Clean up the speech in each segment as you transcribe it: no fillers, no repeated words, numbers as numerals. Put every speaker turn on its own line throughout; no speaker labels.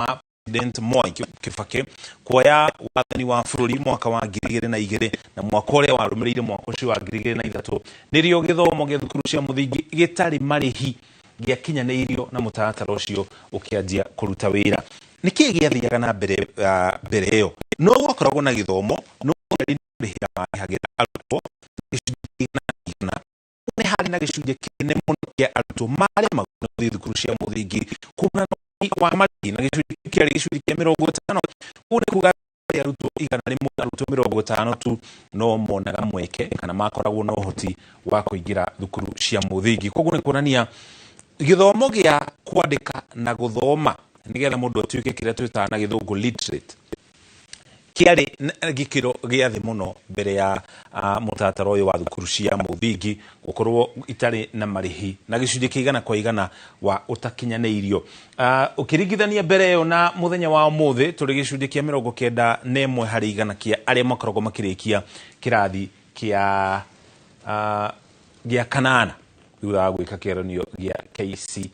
wa President Moi Kibaki kuoya wathani wa bũrũri mwaka wa 2002 na mwaka ũrĩa warũmĩrĩire mwaka ũcio wa 2003, nĩrĩo gĩthomo gĩa thukuru cia mũthingi gĩtarĩ marĩhi gĩakinyanĩirio na mũtaratara ũcio ũkĩanjia kũruta wĩra. Nĩkĩĩ gĩathiaga na mbere mbere ĩyo? No gwakoragwo na gĩthomo, no kũrĩhĩra marĩhagĩra arutwo gĩcunjĩ 100%. Nĩ harĩ na gĩcunjĩ kĩnene mũno kĩa arutwo maremagwo nĩ gũthiĩ thukuru cia mũthingi kumana na wa marĩhi, na gĩcunjĩ kĩu kĩarĩ gĩcunjĩ kĩa 50. Kũu nĩ kuga harĩ arutwo 100, arutwo 50 tu no monaga mweke kana makoragwo na ũhoti wa kũingĩra thukuru cia mũthingi. Koguo nĩ kuonania gĩthomo gĩa kwandĩka na gũthoma nĩgetha mũndũ atuĩke kĩrĩa twĩtaga na gĩthũngũ literate kĩarĩ gĩkĩro gĩa thĩ mũno mbere ya mũtaratara ũyũ wa thukuru cia mũthingi gũkorwo itarĩ na marĩhi na gĩcunjĩ kĩa 100% wa ũtakinyanĩirio. Ũkĩringithania mbere ĩyo na mũthenya wa ũmũthĩ, tũrĩ gĩcunjĩ kĩa 91% kĩa arĩa makoragwo makĩrĩkia kĩrathi gĩa kanana thutha wa gwĩka kĩgeranio gĩa KCPE.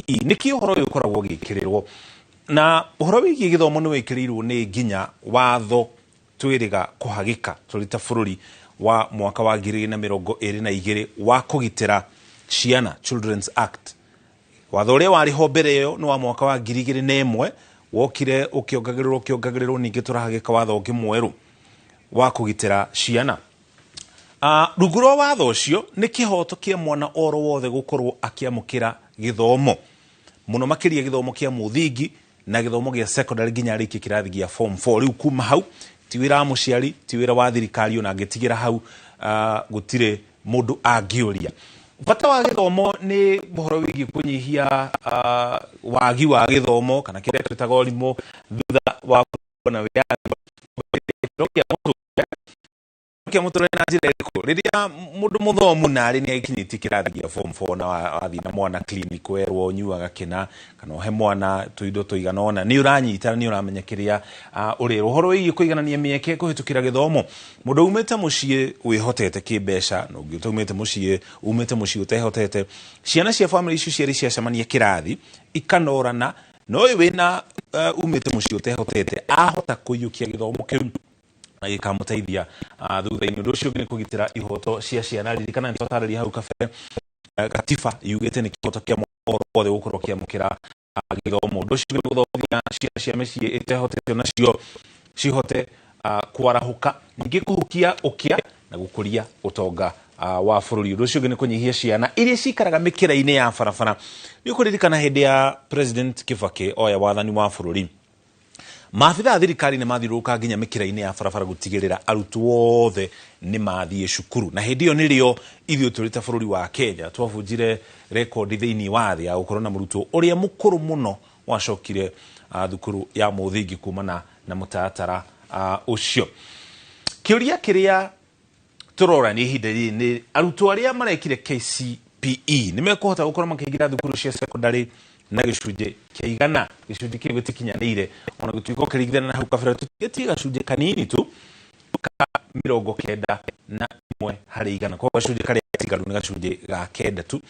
Nĩkĩ ũhoro ũyũ ũkoragwo ũgĩkĩrĩrwo? Na ũhoro wĩgiĩ gĩthomo nĩ wĩkĩrĩirwo nĩ nginya watho twĩrĩga kũhagĩka tũrĩ ta bũrũri wa mwaka wa 2022 wa kũgitĩra ciana, Children's Act. Watho ũrĩa warĩ ho mbere ĩyo nĩ wa mwaka wa 2001, wokire ũkĩongagĩrĩrwo ũkĩongagĩrĩrwo, ningĩ tũrahagĩka watho ũngĩ mwerũ wa kũgitĩra ciana. Rungu rwa watho ũcio nĩ kĩhoto kĩa mwana oro wothe gũkorwo akĩamũkĩra gĩthomo, mũno makĩria gĩthomo kĩa mũthingi na gĩthomo gĩa secondary nginya arĩkie kĩrathi gĩa form 4. Rĩu kuma hau ti wĩra wa mũciari, ti wĩra wa thirikari, ona angĩtigĩra hau gũtirĩ mũndũ angĩũria. Bata wa gĩthomo nĩ ũhoro wĩgiĩ kũnyihia wagi wa gĩthomo kana kĩrĩa twĩtaga ũrimũ thutha wa kuona wĩyathi. Kĩrĩa mũtũrĩre na njĩra ĩrĩkũ? Rĩrĩa mũndũ mũthomu na arĩ nĩ akinyĩtie kĩrathi gĩa form 4 na wathiĩ na mwana clinic werwo ũnyuaga kĩna kana ũhe mwana tũindo tũigana ũna, nĩ ũranyita nĩ ũramenya kĩrĩa ũrerwo. Ũhoro wĩgiĩ kũiganania mĩeke kũhĩtũkĩra gĩthomo, mũndũ umĩte mũciĩ wĩhotete kĩmbeca na ũngĩ ũtaumĩte mũciĩ, umĩte mũciĩ ũtehotete, ciana cia bamĩrĩ icio cierĩ ciacemania kĩrathi ikanorana, na ũyũ wĩna umĩte mũciĩ ũtehotete ahota kũiyũkia gĩthomo kĩu na gĩkamũteithia thutha-inĩ. Ũndũ ũcio ũngĩ nĩ kũgitĩra ihoto cia ciana. Ririkana nĩ twatarĩria hau kabere, gatiba yugĩte nĩ kĩhoto kĩa mwana wothe gũkorwo kĩamũkĩra gĩthomo. Ũndũ ũcio ũngĩ nĩ gũthomithia ciana cia mĩciĩ ĩtehotete onacio cihote kwarahũka, ningĩ kũhukia ũkĩa na gũkũria ũtonga wa bũrũri. Ũndũ ũcio ũngĩ nĩ kũnyihia ciana iria cikaraga mĩkĩra-inĩ ya barabara. Nĩ ũkũririkana hĩndĩ ya President Kibaki oya wathani wa bũrũri, maabitha a thirikari nĩ mathiũrũrũka nginya mĩkĩra-inĩ ya barabara gũtigĩrĩra arutwo othe nĩ mathiĩ cukuru, na hĩndĩ ĩyo nĩrĩo ithuĩ tũrĩ ta bũrũri wa Kenya twabunjire rekondi thĩinĩ wa thĩ ya gũkorwo na mũrutwo ũrĩa mũkũrũ mũno wacokire thukuru ya mũthingi kumana na mũtaratara ũcio. Kĩũria kĩrĩa tũrorania ihinda rĩrĩ nĩ arutwo arĩa marekire KCPE nĩ mekũhota gũkorwo makĩingĩra thukuru cia secondary na gĩcunjĩ kĩa 100? Gĩcunjĩ kĩu gĩtikinyanĩire, ona gũtuĩka ũkĩringithania na hau kabere tũtigĩtie gacunjĩ kanini tu ka 91%. Koguo gacunjĩ karĩa gatigaru nĩ gacunjĩ ga 9 tu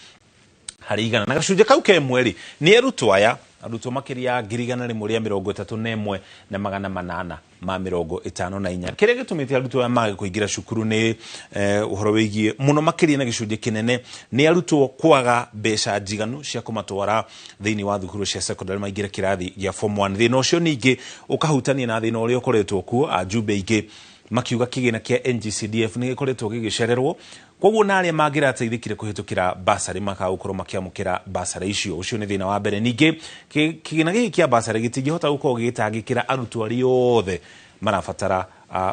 harĩ 100, na gacunjĩ kau kemwe rĩ nĩ arutwo aya, arutwo makĩria ya 131,854. Kĩrĩa gĩtũmĩte arutwo aya mage kũingĩra cukuru nĩ ũhoro wĩgiĩ mũno makĩria na gĩcunjĩ kĩnene nĩ arutwo kwaga mbeca njiganu cia kũmatwara thĩinĩ wa thukuru cia secondary maingĩre kĩrathi gĩa form 1. Thĩna ũcio ningĩ ũkahutania na thĩna ũrĩa ũkoretwo kuo, ajumbe aingĩ makiuga kĩgĩna kĩa NGCDF nĩ gĩkoretwo gĩgĩcererwo, koguo na arĩa mangĩrateithĩkire kũhĩtũkĩra basarĩ makaga gũkorwo makĩamũkĩra basarĩ icio. Ũcio nĩ thĩna wa mbere. Ningĩ kĩgĩna gĩkĩ kĩa basarĩ gĩtingĩhota gũkorwo gĩgĩtangĩkĩra arutwo arĩa othe marabatara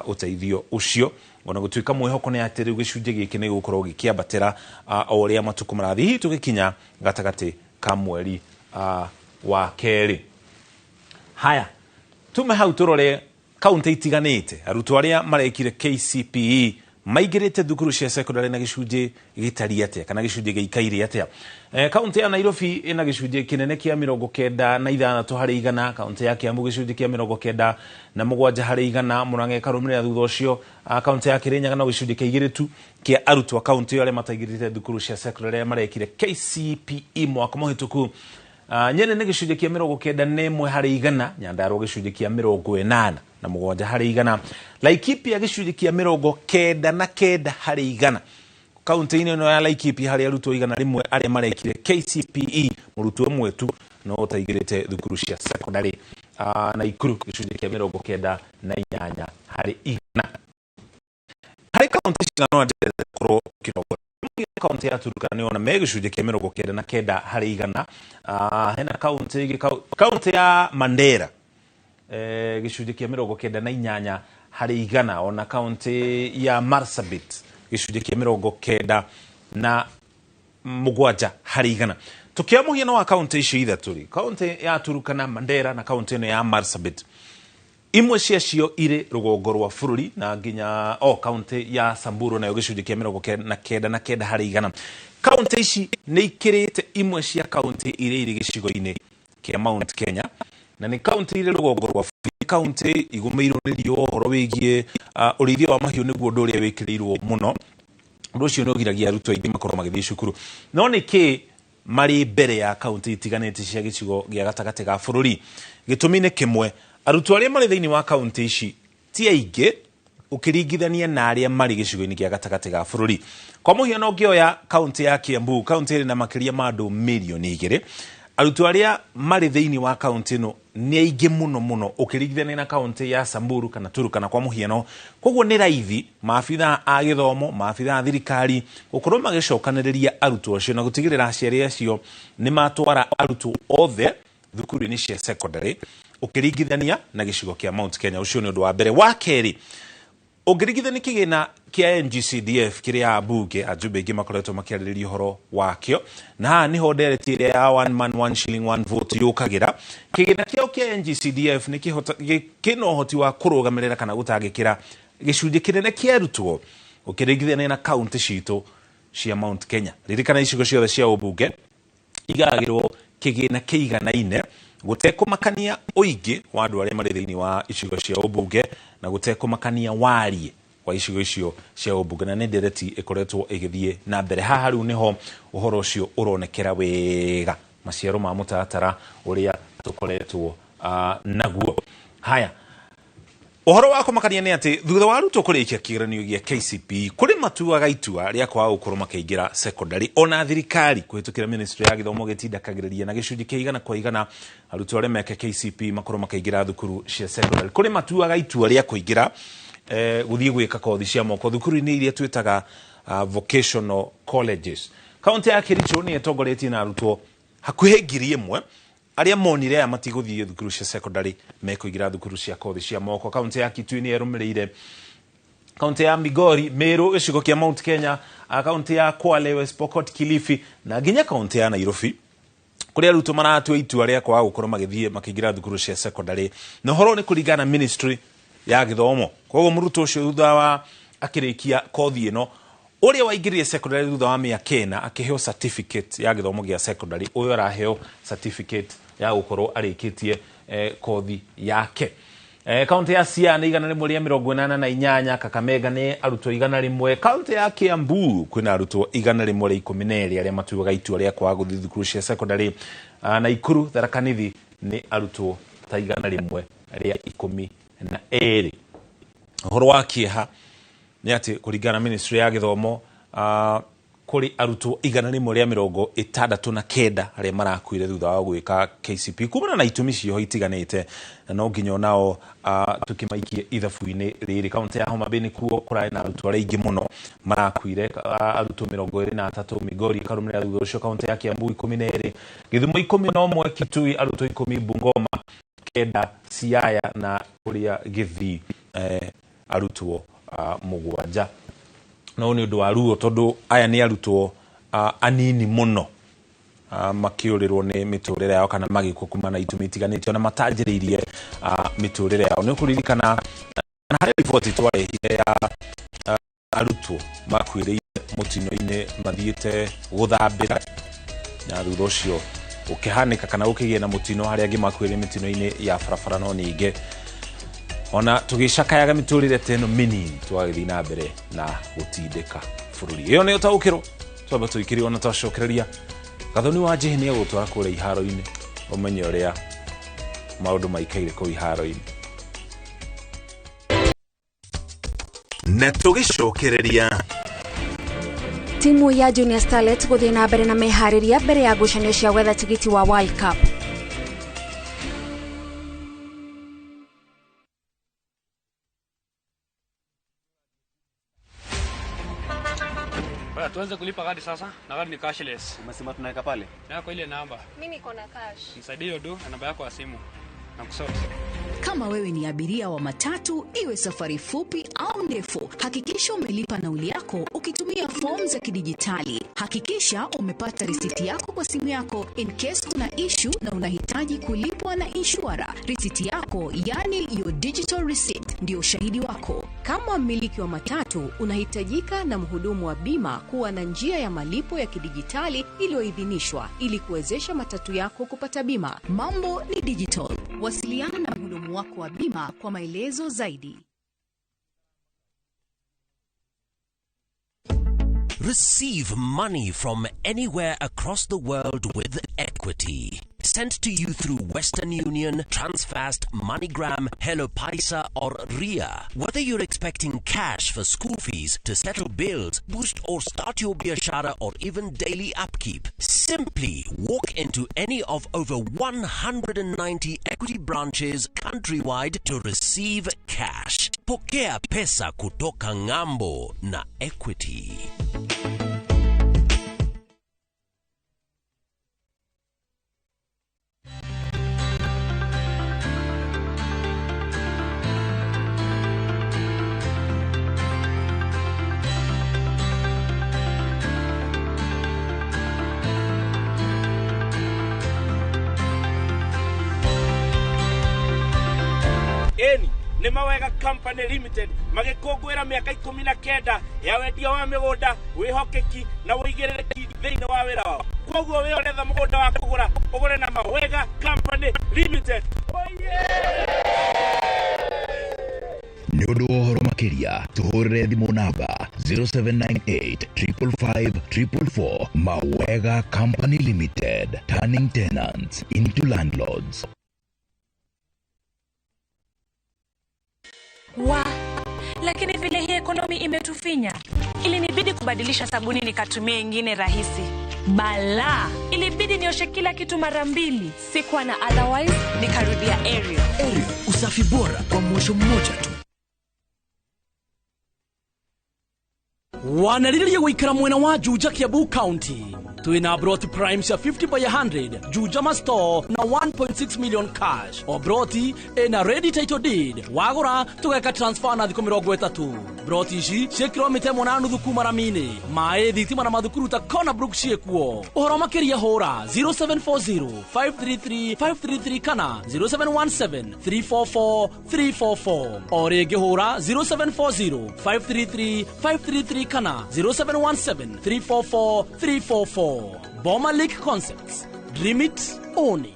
ũteithio ũcio, ona gũtuĩka mwĩhoko nĩ atĩ rĩu gĩcunjĩ gĩkĩ nĩ gĩgũkorwo gĩkĩambatĩra o ũrĩa matukũ marathiĩ, hihi tũgĩkinya gatagatĩ ka mweri wa kerĩ. Haya, tume hau tũrore kaunti itiganĩte. Arutwo arĩa marekire KCPE maingĩrĩte thukuru cia secondary na gĩcunjĩ gĩtariĩ atĩa kana gĩcunjĩ gĩikaire atĩa? Kaunti ya Nairobi ĩna gĩcunjĩ kĩnene kĩa 96%, kaunti ya Kiambu gĩcunjĩ kĩa 97%, Murang'a ĩkarũmĩrĩra thutha ũcio. Kaunti ya Kirinyaga no gĩcunjĩ kĩa 2 tu kĩa arutwo a kaunti ĩyo arĩa mataingĩrĩte thukuru cia secondary arĩa marekire KCPE mwaka mũhĩtũku. Nyeri nĩ gĩcunjĩ kĩa 91 harĩ igana, Nyandarua gĩcunjĩ kĩa 87 harĩ igana, Laikipia gĩcunjĩ kĩa 99 harĩ igana. Kaunti-inĩ ĩno ya Laikipia harĩ arutwo 100 arĩa marekire KCPE, mũrutwo ũmwe tu no ũtaingĩrĩte thukuru cia secondary. Naikuru gĩcunjĩ kĩa 98 harĩ igana. Harĩ kaunti cigana ũna ndĩrenda gũkorwo kĩrongo. Kaunti ya Turkana nĩ ona me gĩcunjĩ kĩa 99 harĩ igana. Hena kaunti ĩngĩ, kaunti ya Mandera gĩcunjĩ kĩa 98 harĩ igana, ona kaunti ya Marsabit gĩcunjĩ kĩa 97 harĩ igana. Tukia mũhiano wa kaunti icio ithatũ rĩ, kaunti ya Turkana, Mandera na kaunti ĩno ya Marsabit, imwe ciacio irĩ rũgongo rwa bũrũri na nginya kaunti ya Samburu nayo gĩcunjĩ kĩa 99 harĩ igana. Kaunti ici nĩ ikĩrĩte imwe cia kaunti iria irĩ gĩcigo-inĩ kĩa Mount Kenya, na nĩ kaunti irĩ rũgongo rwa bũrũri, kaunti igũmĩirwo nĩ riũa ũhoro wĩgiĩ ũrĩithia wa mahiũ nĩguo ũndũ ũrĩa wĩkĩrĩirwo mũno. Ũndũ ũcio nĩ ũgiragia arutwo aingĩ makorwo magĩthiĩ cukuru. No nĩ kĩ marĩ mbere ya kaunti itiganĩte cia gĩcigo gĩa gatagatĩ ga bũrũri? Gĩtũmi nĩ kĩmwe, arutwo arĩa marĩ thĩinĩ wa kaunti ici ti aingĩ ũkĩringithania na arĩa marĩ gĩcigo-inĩ gĩa gatagatĩ ga bũrũri. Kwa mũhiano ũngĩoya kaunti ya Kiambu, kaunti ĩrĩ na makĩria ma andũ mirioni 2, arutwo arĩa marĩ thĩinĩ wa kaunti ĩno nĩ aingĩ mũno mũno ũkĩringithania na kaunti ya Samburu kana Turkana kwa mũhiano. Koguo nĩ raithi maabithaa a gĩthomo, maabithaa a thirikari gũkorwo magĩcokanĩrĩria arutwo acio na gũtigĩrĩra aciari acio nĩ matwara arutwo othe thukuru-inĩ cia secondary ũkĩringithania na gĩcigo kĩa Mount Kenya. Ũcio nĩ ũndũ wa mbere. Wa kerĩ, ũngĩringithania kĩgĩna kĩa NGCDF kĩrĩa ambunge ajumbe aingĩ makoretwo makĩarĩrĩria ũhoro wakĩo, na haha nĩho ndereti ĩrĩa ya one man one shilling one vote yũkagĩra. Kĩgĩna kĩao kĩa NGCDF nĩ kĩna ũhoti wa kũrũgamĩrĩra kana gũtangĩkĩra gĩcunjĩ kĩnene kĩa arutwo ũkĩringithania na kaunti citũ cia Mount Kenya. Ririkana icigo ciothe cia ũmbunge igagĩrwo kĩgĩna kĩiganaine gũtekũmakania ũingĩ wa andũ arĩa marĩ thĩinĩ wa icigo cia ũmbunge na gũtekũmakania wariĩ wa icigo icio cia ũmbunge, na nĩ ndereti ĩkoretwo ĩgĩthiĩ na mbere. Haha rĩu nĩho ũhoro ũcio ũronekera wega, maciaro ma mũtaratara ũrĩa tũkoretwo naguo. Haya, ũhoro wa kũmakania nĩ atĩ thutha wa arutwo kũrĩkia kĩgeranio gĩa KCPE, kũrĩ matuaga itua rĩa kwaga gũkorwo makĩingĩra secondary. Ona thirikari kũhĩtũkĩra ministry ya gĩthomo gĩtindakagĩrĩria na gĩcunjĩ kĩa 100 kwa 100 arutwo arĩa meke KCPE makorwo makĩingĩra thukuru cia secondary. Kũrĩ matuaga itua rĩa kũingĩra gũthiĩ gwĩka kothi cia moko thukuru-inĩ iria twĩtaga vocational colleges. Kaunti ya Kericho nĩ ĩtongoretie na arutwo hakuhĩ 1,000 arĩa monire aya matigũthiĩ thukuru cia secondary mekũingĩra thukuru cia kothi cia moko. Kaunti ya Kitui nĩ ĩrũmĩrĩire, kaunti ya Migori, Meru, gĩcigo kĩa Mount Kenya, kaunti ya Kwale, West Pokot, Kilifi na nginya kaunti ya Nairobi, kũrĩa arutwo maratua itua rĩa kwaga gũkorwo magĩthiĩ makĩingĩra thukuru cia secondary, na ũhoro nĩ kũringana na ministry ya gĩthomo. Koguo mũrutwo ũcio thutha wa akĩrĩkia kothi ĩno, ũrĩa waingĩrire secondary thutha wa mĩaka 4 akĩheo certificate ya gĩthomo gĩa secondary, ũyũ araheo certificate ya gũkorwo arĩkĩtie kothi yake. Kaunti ya Siaya nĩ 188, Kakamega nĩ arutwo 100. Kaunti ya Kiambu kwĩna arutwo 112 arĩa matuaga itua rĩa kwaga gũthiĩ thukuru cia secondary. Naikuru, Tharaka Nithi nĩ arutwo ta 112. Ũhoro wa kĩeha nĩ atĩ kũringana na ministry ya gĩthomo, kũrĩ arutwo 169 arĩa marakuire thutha wa gwĩka KCPE kumana na itũmi ciho itiganĩte, na no nginya onao tũkĩmaikie ithabu-inĩ rĩrĩ. Kaunti ya Homa Bay nĩkuo kũrarĩ na arutwo arĩa aingĩ mũno marakuire, arutwo 23, Migori ĩkarũmĩrĩra thutha ũcio, kaunti ya Kiambu 12, Gĩthumo 11, Kitui arutwo 10, Bungoma 9, Siaya na kũrĩa Gĩthii arutwo 7. No nĩ ũndũ wa ruo tondũ aya nĩ arutwo anini mũno makĩũrĩrwo nĩ mĩtũrĩre yao kana magĩkua kuma na itũmi itiganĩte ona matanjĩrĩirie mĩtũrĩre yao. Nĩ ũkũririkana na harĩ riboti twarehire ya arutwo makuĩrĩire mũtino-inĩ mathiĩte gũthambĩra, na thutha ũcio ũkĩhanĩka kana gũkĩgĩa na mũtino harĩa angĩ makuĩrĩire mĩtino-inĩ ya barabara. No ningĩ ona tũgĩcakayaga mĩtũrĩre ta ĩno mĩnini twagĩthiĩ na mbere na gũtindĩka bũrũri. Ĩyo nĩyo taũkĩrwo twamba tũikĩrio na twacokereria Gathoni wa Njĩhĩ nĩ egũtwara kũrĩa iharo-inĩ ũmenye ũrĩa maũndũ maikaire kũu iharo-inĩ.
Na tũgĩcokereria
Timu ya Junior Starlets gũthiĩ na mbere na meharĩria mbere ya ngucanio cia gwetha tigiti wa World Cup.
Bwana, tuanze kulipa gari sasa na gari ni cashless.
Umesema tunaweka pale?
Yako ile namba.
Mimi niko na cash.
Nisaidie hiyo do na namba yako ya simu. Na kusort.
Kama wewe ni abiria wa matatu, iwe safari fupi au ndefu, hakikisha umelipa nauli yako ukitumia fomu za kidijitali. Hakikisha umepata risiti yako kwa simu yako in case kuna issue na unahitaji kulipwa na inshura. Risiti yako, yani your digital receipt, ndio ushahidi wako.
Kama mmiliki wa matatu, unahitajika na mhudumu wa bima kuwa na njia ya malipo ya kidijitali iliyoidhinishwa ili kuwezesha matatu yako kupata bima.
Mambo ni digital. Wasiliana na mhudumu wako wa bima kwa maelezo zaidi.
Receive money from anywhere across the world with Equity. Sent to you through Western Union, Transfast, MoneyGram, Hello Paisa or RIA. Whether you're expecting cash for school fees, to settle bills, boost or start your biashara or even daily upkeep, simply walk into any of over 190 Equity branches countrywide to receive cash. Pokea pesa kutoka ng'ambo na Equity.
Eni nĩ Mawega Company Limited magĩkũngũĩra mĩaka 19 ya wendia wa mĩgũnda, wĩhokeki na ũigĩrĩrĩki thĩinĩ wa wĩra wao. Koguo wĩ ũretha mũgũnda wa kũgũra, ũgũre na Mawega Company Limited.
Nĩ ũndũ wa ũhoro makĩria tũhũrĩre thimũ namba 0798 555 444. Mawega Company Limited, turning tenants into landlords.
Wa, lakini vile hii ekonomi imetufinya, ilinibidi kubadilisha sabuni nikatumia ingine rahisi. Bala, ilibidi nioshe kila kitu mara mbili. Sikuwa na otherwise, nikarudia Ariel.
Ariel, usafi bora kwa mwosho mmoja tu.
Wanaririria guikara mwena wa Juja Kiambu County. Twina broti prime cia 50 by 100 Juja Masto na 1.6 million cash. O broti ina ready title deed. Wagura tugeka transfer na thikũ 30. Broti ici cie kilomita 8.5 kuma ramini. Maĩ thitima na mathukuru ta Cornerbrook ciĩkuo. Ũhoro makĩria hũra 0740 533 533 kana 0717 344 344. O rĩngĩ hũra 0740 533 533 kana 0717 344 344. Boma Lake Concepts. Dream it, own it.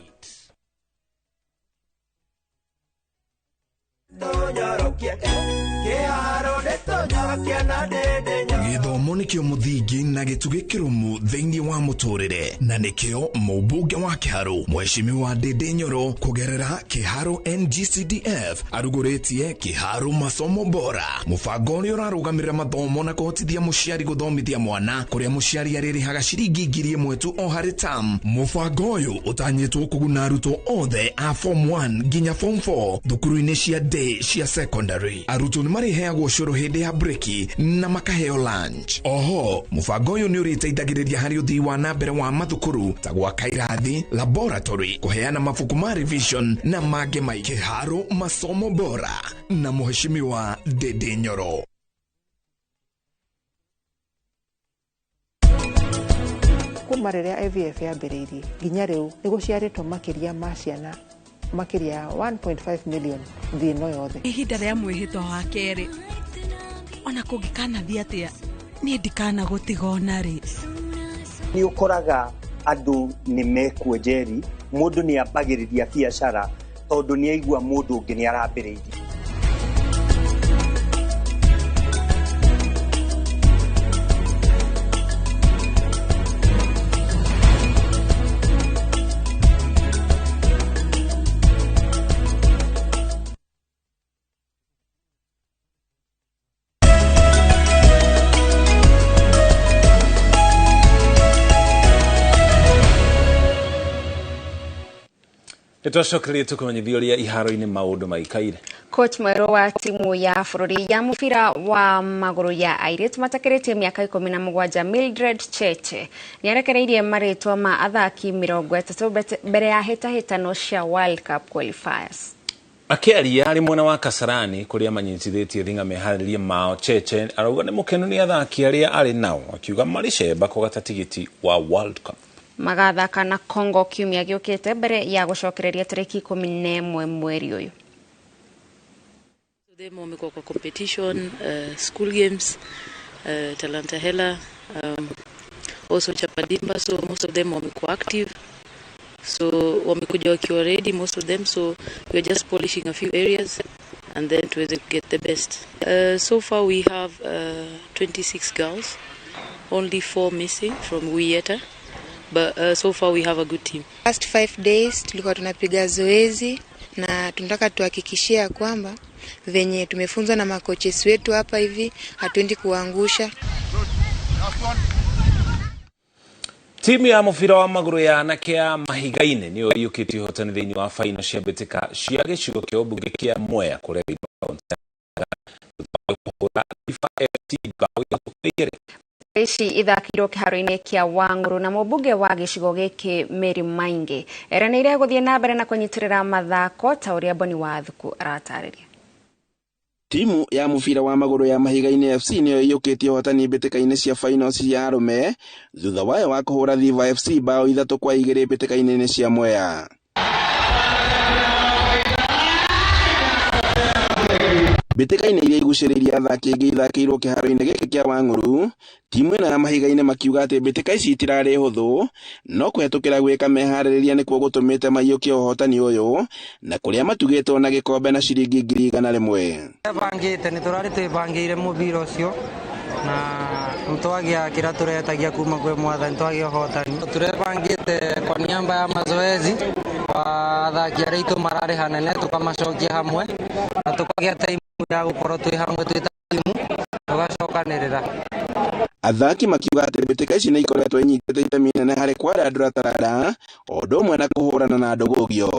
Gĩthomo nĩkĩo mũthingi na gĩtugĩ kĩrũmu thĩinĩ wa mũtũrĩre, na nĩkĩo mũmbunge wa Kĩharũ Mheshimiwa Ndindi Nyoro kũgerera Kĩharũ NGCDF arugũrĩtie Kĩharũ Masomo Bora, mũbango ũrĩa ũrarũgamĩrĩra mathomo na kũhotithia mũciari gũthomithia mwana kũrĩa mũciari arĩrĩhaga ciringi 1,000 tu o harĩ term. Mũbango ũyũ ũtanyĩtwo kũguna arutwo othe a form 1 nginya form 4 thukuru-inĩ cia day cia secondary. Arutwo nĩ marĩheagwo cũrũ hĩndĩ ya breki na makaheo lunch. Oho, mũbango ũyũ nĩ ũrĩteithagĩrĩria harĩ ũthii wa na mbere wa mathukuru ta gwaka irathi, laboratory, kũheana mabuku ma revision na mangĩ maingĩ. Kĩharũ Masomo Bora na Mheshimiwa Ndindi Nyoro.
Kuma rĩrĩa IVF yambĩrĩirie nginya rĩu nĩ gũciarĩtwo makĩria ma ciana makĩria ya 1.5 million thĩ ĩno yothe.
Ihinda rĩa mwĩhĩtwa wa kerĩ ona kũngĩkanathiĩ atĩa niĩ ndikanagũtiga ona rĩ.
Nĩ ũkoraga andũ nĩ mekuonjeri, mũndũ nĩ ambagĩrĩria biacara tondũ nĩ aigua mũndũ ũngĩ nĩ arambĩrĩirie.
Nĩ twacokereria tũkũmenyithia ũrĩa iharo-inĩ maũndũ maikaire.
Coach mwerũ wa timu ya bũrũri ya mũbira wa magũrũ ya airĩtu matakĩrĩtie mĩaka 17 Mildred Cheche nĩarekereirie marĩtwa ma athaki 30 mbere ya hĩtahĩtano cia World Cup qualifiers.
Akĩaria arĩ mwena wa Kasarani kũrĩa manyitithĩtie thing'a meharĩrie mao, Cheche arauga nĩ mũkenu nĩ athaki arĩa arĩ nao, akiuga marĩ cemba kũgata tigiti wa World Cup.
Magathaka na Congo kiumia gĩũkĩte mbere ya gũcokereria tarĩki 11 mweri ũyũ.
Them wamekuwa kwa competition, school games, Talanta Hela, also Chapadimba, so most of them wamekuwa active. So wamekuja wakiwa ready, most of them, so we are just polishing a few areas and then to get the best. So far we have 26 girls, only 4 missing from Wieta, but so far we have a good team.
Last 5 days tulikuwa tunapiga zoezi na tunataka tuhakikishie kwamba venye tumefunzwa na makoches wetu hapa hivi hatuendi kuangusha.
Timu ya mũbira wa magũrũ ya anake ya Mahiga-inĩ nĩyo ĩiyũkĩtie ũhotani thĩinĩ wa faino cia mbĩtĩka cia gĩcigo kĩa ũmbunge kĩa Mwea kũrĩa kũhũra Rifa FC bao 3-2.
Ici ithakirwo kĩharo-inĩ kĩa Wang'ũrũ na mũmbunge wa gĩcigo gĩkĩ Mary Maingi eranĩire gũthiĩ na mbere na kũnyitĩrĩra mathako ta ũrĩa Boni Wathuku aratarĩria.
Timu ya mũbira wa magũrũ ya Mahiga-inĩ FC nĩyo ĩiyũkĩtie ũhotani mbĩtĩka-inĩ cia finals cia arũme thutha wayo wa kũhũra Thiva FC bao 3-2 mbĩtĩka-inĩ cia Mwea. Mbĩtĩka-inĩ iria igucĩrĩirie athaki aingĩ ithakĩirwo kĩharo-inĩ gĩkĩ kĩa Wang'ũrũ, timu ĩno ya Mahiga-inĩ makiuga atĩ mbĩtĩka ici itirarĩ hũthũ, no kũhetũkĩra gwĩka meharĩrĩria nĩkuo gũtũmĩte maiyũkie ũhotani ũyũ na kũrĩa matugĩtwo na gĩkombe na ciringi 100,000.
Bangĩte nĩ tũrarĩ twĩbangĩire mũbira ũcio na twagia kĩrĩa tũretagia kuma kwĩ mwathani twagia ũhotani. Tũrebangĩte kwa niaba ya mazoezi athaki arĩa aitũ mararĩ hanene tũkamacokia hamwe na tũkagĩa time ya gũkorwo twĩ hamwe twĩ ta timu tũgacokanĩrĩra.
Athaki makiuga atĩ mbĩtĩka ici nĩ ikoretwo inyitĩte itemi inene harĩ kwarandũra taranda o ũndũ ũmwe na kũhũrana na ndũgũgio.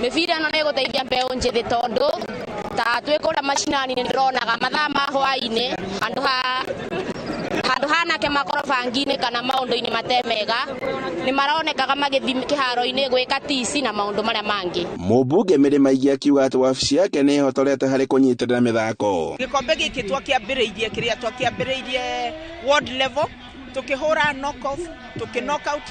Mĩbira ĩno nĩ ĩgũteithia mbeũ njĩthĩ tondũ ta twĩ kũrĩa macinani nĩ ndĩronaga mathaa ma hwaĩ-inĩ handũ hanake makorwo bangi-inĩ kana maũndũ-inĩ matemega nĩ maronekaga magĩthiĩ kĩharo-inĩ gwĩka tici na maũndũ marĩa mangĩ.
Mũmbunge Mary Maingi akiuga atĩ wabici yake nĩ ĩhotorete harĩ kũnyitĩrĩra mĩthako.
Gĩkombe gĩkĩ twakĩambĩrĩirie kĩrĩa twakĩambĩrĩirie ward level tukihura knock off tuki knock out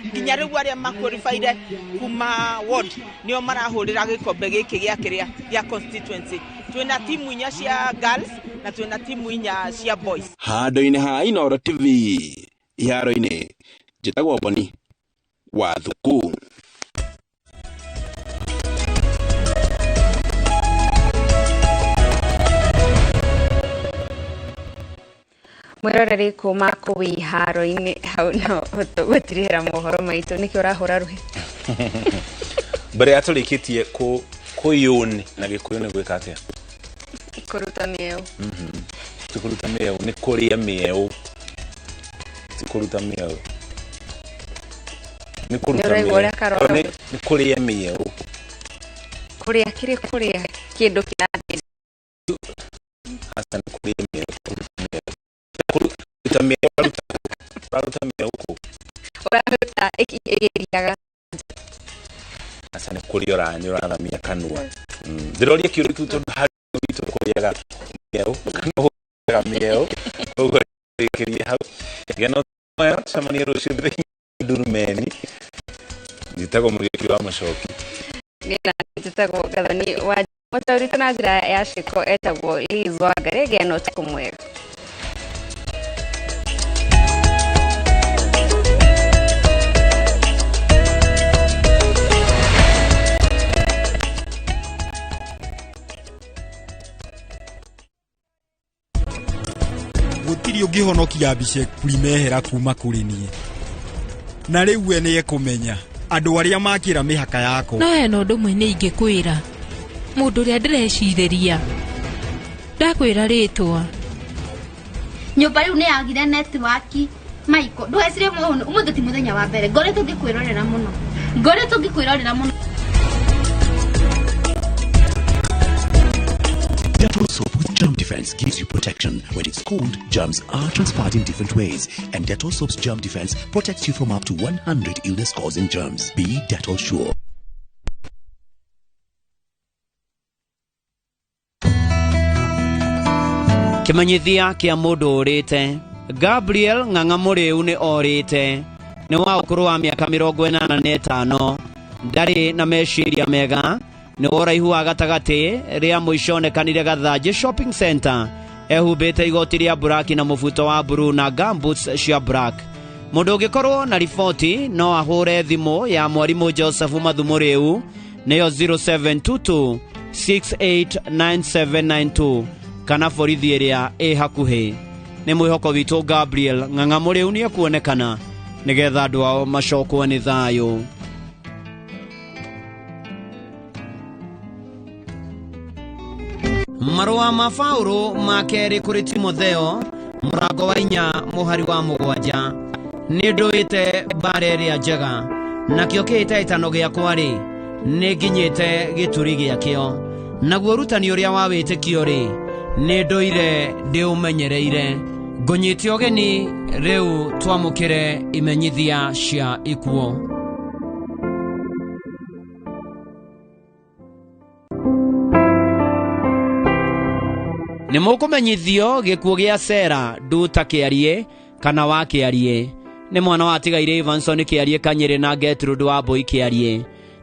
nginya riu aria maqualified kuma ward nio marahurira gikombe giki gia kiria gia constituency. Twina timu inya cia girls na twina timu inya cia boys.
Handu-inĩ ha Inooro TV iharo-inĩ, njĩtagwo Boni Wathuku.
Mwiroreri kuma kũu iharo-inĩ hau no gũtirihĩra mohoro maitũ nĩkĩo ũrahũra rũhĩ.
Mbere ya tũrĩkĩtie kũyũni na Gĩkũyũ nĩ gwĩka atĩa?
Kũruta mĩeũ.
Ti kũruta mĩeũ, nĩ kũrĩa mĩeũ. Ti kũruta mĩeũ. Nĩ kũruta mĩeũ. Nĩ kũrĩa mĩeũ.
Kũrĩa kĩrĩ kũrĩa kĩndũ kĩrathiĩ.
Aca nĩ kũrĩa mĩeũ. Kũruta mĩeũ ũraruta mĩeũ kũ?
Ũraruta ĩgĩriaga.
Aca nĩ kũrĩa ũranyua ũrathamia kanua. Ndĩroria kĩũria kĩu tondũ harĩ witũ kũrĩaga mĩeũ kana ũhũraga mĩeũ. Ũguo rĩkĩrie hau. Gĩa na tũcemanie rũciũ thĩinĩ Ndurumeni. Njĩtagwo Mũgĩki wa Mũcoki.
Njĩtagwo Gathoni wa Mũtaũri na njĩra ya ciĩko etagwo Liz Wangari. Gĩa na ũtukũ mwega.
Gũtirĩ ũngĩhonokia Abhishek Puri kuma kũrĩ niĩ. Na rĩu we nĩekũmenya andũ arĩa makĩra mĩhaka yakwa.
No hena ũndũ ũmwe nĩ ingĩkwĩra mũndũ ũrĩa ndĩrecirĩria ndakwĩra rĩtwa.
Nyũmba rĩu nĩyagire netiwaki. Michael, ndũgecirie ũmũthĩ ti mũthenya wa mbere. Ngoretwo ngĩkwĩrorera mũno.
Defense gives you protection. When it's cold, germs are transferred in different ways, and Dettol Soap's Germ Defense protects you from up to 100 illness-causing germs. Be Dettol sure.
Kĩmenyithia kĩa mũndũ ũrĩte. Gabriel Ng'ang'a Mũrĩu nĩ orĩte, nĩ wa ũkũrũ wa mĩaka 85, ndarĩ na meciria mega, nĩ wa ũraihu wa gatagatĩ, rĩa mũico onekanire Gathanjĩ Shopping Center, ehumbĩte igoti rĩa buraki na mũbuto wa blue na gumboots cia black. Mũndũ ũngĩkorwo na riboti no ahũre thimũ ya mwarimũ Joseph Mathu Mũrĩu, nĩyo 0722 689792 kana borithi ĩrĩa ĩ hakuhĩ. Nĩ mwĩhoko witũ Gabriel Ng'ang'a Mũrĩu nĩ ekuonekana nĩgetha andũ ao macokwo nĩ thayũ. Marũa ma Paũlũ ma kerĩ kũrĩ Timotheo mũrango wa 4 mũhari wa 7. Nĩ ndũĩte mbara ĩrĩa njega, nakĩo kĩhĩtahĩtano gĩakwa rĩ, nĩ nginyĩte gĩturi gĩakĩo. Naguo ũrutani ũrĩa wa wĩtĩkio rĩ, nĩ ndũire ndĩũmenyereire. Ngũnyite ũgeni rĩu twamũkĩre imenyithia cia ikuũ. Nĩ mũkũmenyithio gĩkuũ gĩa Sera Nduta Kĩarie kana wa Kĩarie. Nĩ mwana wa atigaire Evanson Kĩarie Kanyĩrĩ na Gertrude wa Mbũi Kĩarie.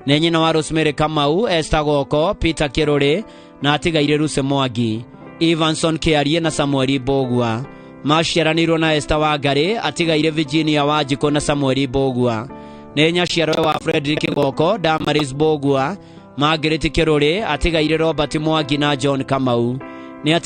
Nĩ nyina wa Rosemary Kamau, Esther Goko, Peter Kĩrũrĩ na atigaire Ruse Mwangi. Evanson Kĩarie na Samuel Mbũgua maciaranĩirwo na Esther Wangarĩ, atigaire Virginia Wanjikũ na Samuel Mbũgua. Nĩ nyaciarwe wa Frederick Goko, Damaris Mbũgua, Margaret Kĩrũrĩ, atigaire Robert Mwangi na John Kamau.